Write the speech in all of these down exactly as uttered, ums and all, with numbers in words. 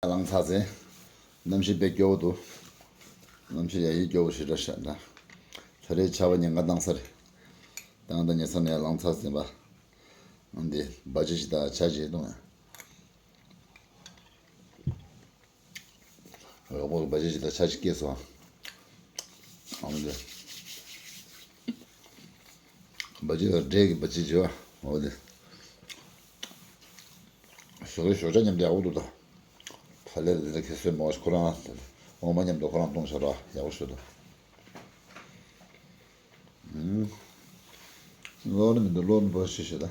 ལངས་ཚར་ཟིན། གནམ་གཤིས་དཔེ་སྐྱོ་བོ་འདུག་གནམ་གཤིས་ཡ་ཡི་སྐྱོ་བོ་ཞེ་དྲག་ཤར་ད། ད་རེས་ཆར་པ་ཉེན་ཁ་བཏང་ས་རེད། ད་ང་ད་ཉེ་ས་ནས་ལངས་ཚར་ཟིན་པ། འདི་སྦ་ཇི་ཞིག་ད་ཆ་ཅིག་གཏོང་ཡ། རོགས་པ་སྦ་ཇི་ཞིག་ད་ཆ་ཅིག་སྐྱེས་སོང་། ཨང་འདི། སྦ་ཇི་ལ་འབྲས་ཀྱི་སྦ་ཇི་བྱེད་པ་འོ་དེ། ཞོགས་ཀས་ཞོགས་ཇ་མཉམ་དུ་ཡག་པོ་འདུག་ད། ཕ་ལས་ལ་དེ་འདྲ་ཁེ་སོས་མ་བ་ཁོ་རང་ལ་འོ་མ་མཉམ་དུ་ཁོ་རང་བཏུང་བྱ་ར་ཡག་པོ་ཞུ་འདུག་ཨུམ། གློག་ནི་མི་འདུག་གློག་ནི་བོ་ཤི་ཤི་ད།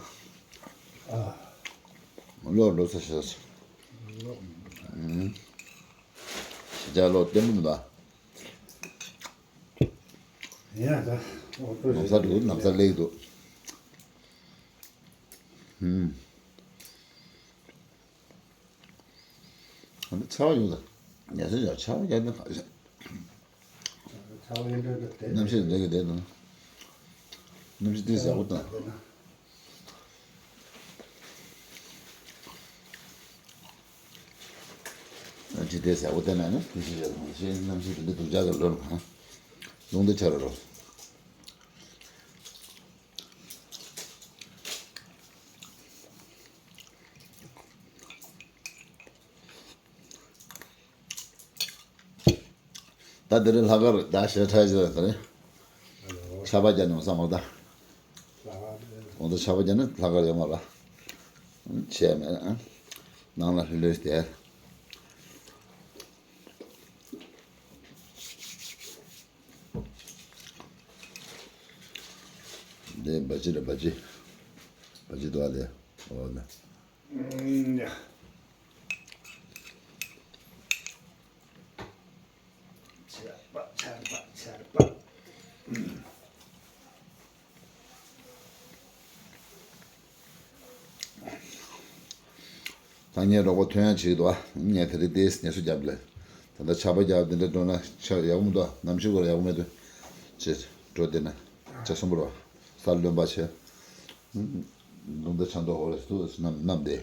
ཨ། གློག་ལོ་ས་ཤི་ཤི། ཨུམ། ཤི་ཇ་གློག་བརྟན་པོ་མི་འདུག་ཡ་ད། ཨོ་ཏོ་ནམ་ས་འདུག་ནམ་ས་ལེགས་འདུག་ཧུམ། ཨ་ནི་ཆར་པ་ཡོང་ད། ཉལ་ས་ཡོད་ཆར་པ་རྒྱག་ན་ག་ཤ། ཆར་པ་ཡོང་དུས་དེ་གནམ་གཤིས་ལེགས་ཀྱི་བསྡད་འདུག་གནམ་གཤིས་དེ་ཡག་པོ་དང་། ཨ་ཅི་དེ་ཟེར་བ་དེ་ན་ནི་དེ་ཞིག་རེད་མ་གཞི་གནམ་གཤིས་དེ་འདྲ་སྡུག་ཅག་གི་ལོ་ལ་རླུང་དེ་ཆར་རོ། ད་དེ་རིང་ལྷག་དཀར་ད་ཞེ་ཁྲ་ཞེ་ད་རེད། ཆར་པ་རྒྱག་མྱོང་བསམ་འོ་ད། འོ་ད་ཆར་པ་རྒྱག་ན་ལྷག་དཀར་ཡོད་མ་རེད། བྱས་མེད། ནང་ལ་ལྷོད་ལྷོད་བསྡད། འདི་སྦ་ཇི་རེད་སྦ་ཇི། སྦ་ཇི་འདུག་ཨ་དེ། འོ་ན། ཨུམ། ཡ། ཆར་པ་ཆར་པ་ཆར་པ། ད་ངའི་རོགས་པ་ཐོན་ཡག་བྱེད་ཀྱི་འདུག་ཨ། ངས་དེ་རིང་ཏོག་ཙམ་ངལ་གསོ་བརྒྱབ་ལེ། ད་ལྟ་ཆར་པ་བརྒྱབ་དེ་འདྲ་འགྲོ་ན་ཆར་ཡག་པོ་མི་འདུག་ཨ། གནམ་གཤིས་སྐོར་ཡག་པོ་མེད་དུས། ཅེས་འགྲོ་བསྡད་ན་ཆ་གསུམ་པོ་རོ། ས་རློན་པ་བྱས། ལུང་བདེ་ཆ་མདོག་ཧོ་རེ་སུ་གནམ་གནམ་བདེ།